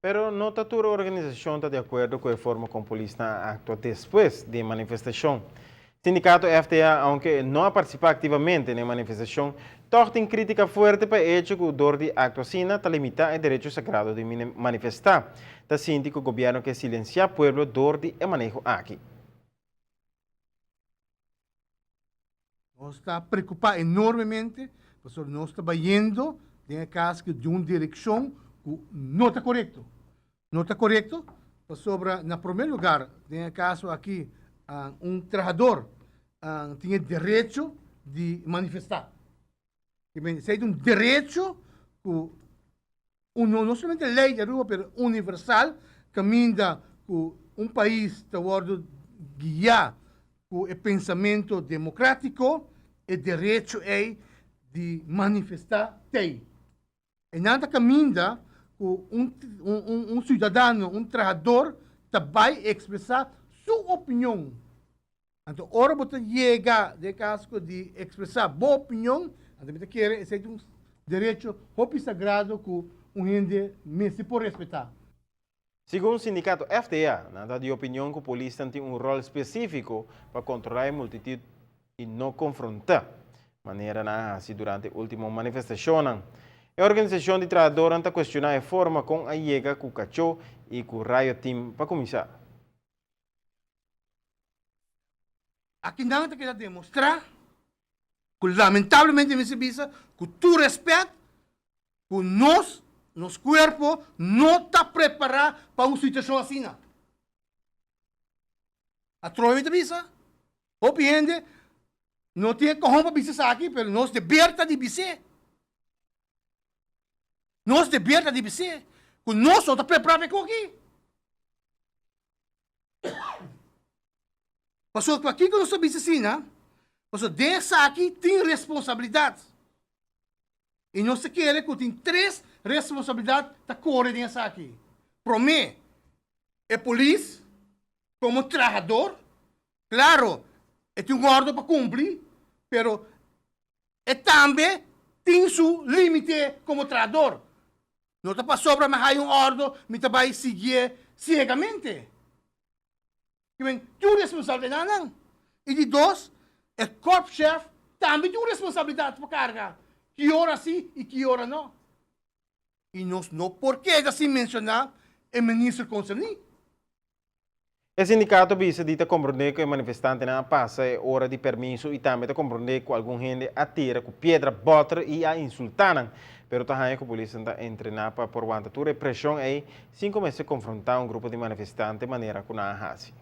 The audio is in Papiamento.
Pero no ta tur organisashon ta di akuerdo ku e forma kon polisnan a aktua despues di e manifestashon. Sindikato FTA, aunke e no a partisipá aktivamente na e manifestashon, tòg tin krítika fuerte pa e echo ku dor di aktua asina ta limitá e derecho sagrado di manifestá. Ta sinti ku gobièrnu ke silensiá pueblo dor di e maneho aki. Nos ta preokupá enormemente pasobra nos ta bayendo den e kas ku di un direkshon ku no ta korekto. No ta korekto pasobra na promé lugar den e kaso aki un trahador tin e derecho di manifestá. Esei ta un derecho ku un no solamente ley di Aruba pero universal caminda cu un pais ta wordo guia cu e pensamento democratico e derecho ey di manifesta t'ey. E nan ta caminda cu un un ciudadano, un trahador ta bay expresa su opinion. Anto ora bo ta yega den e kaso di ekspresá bo opinion, anto mi ta kere esei ta un derecho hopi sagrado ku un hende mester por respetá. Segun sindikato FTA, nan ta di opinion ku polisnan tin un ròl spesífiko pa kontrolá e multitut i no konfrontá, manera nan a hasi durante último manifestashonnan. E organisashon di trahadornan ta kuestioná e forma kon a yega ku kachó i ku riot team pa kuminsá. Aki nan ta keda demostrá ku lamentablemente mester bisa ku tur rèspèt ku nos, nos kuerpo no ta prepará pa un situashon asina. Atrobe mi ta bisa, hopi hende no tin e kohon pa bisa esaki, pero nos deber ta di bis'é. Nos deber ta di bis'é ku nos no ta prepará pa e koki. Pasobra pakiko nos ta bisa asina? Pasobra den esaki tin responsabilidat. I nos ta kere ku tin tres responsabilidat ta kore den esaki. Promé, e polis komo trahador, klaro e tin un òrdu pa kumpli, pero e tambe tin su límite komo trahador. No ta pasobra mi haya un ordo mi ta bai siguié siegamente. Kimen tin un responsabilidatnan. I di dos, e korpschef tambe tin un responsabilidat pa karga, ki ora si i ki ora no. I nos no por keda sin menshoná e minister konserní. E sindikato bisa di ta komprondé ku e manifestantenan a pasa e ora di permiso i tambe ta komprondé ku algun hende a tira ku piedra bòter i a insultá nan, pero ta haña ku polisnan ta entrená pa por wanta tur e preshon ei sin ku mester konfrontá un grupo di manifestante manera ku nan a hasi.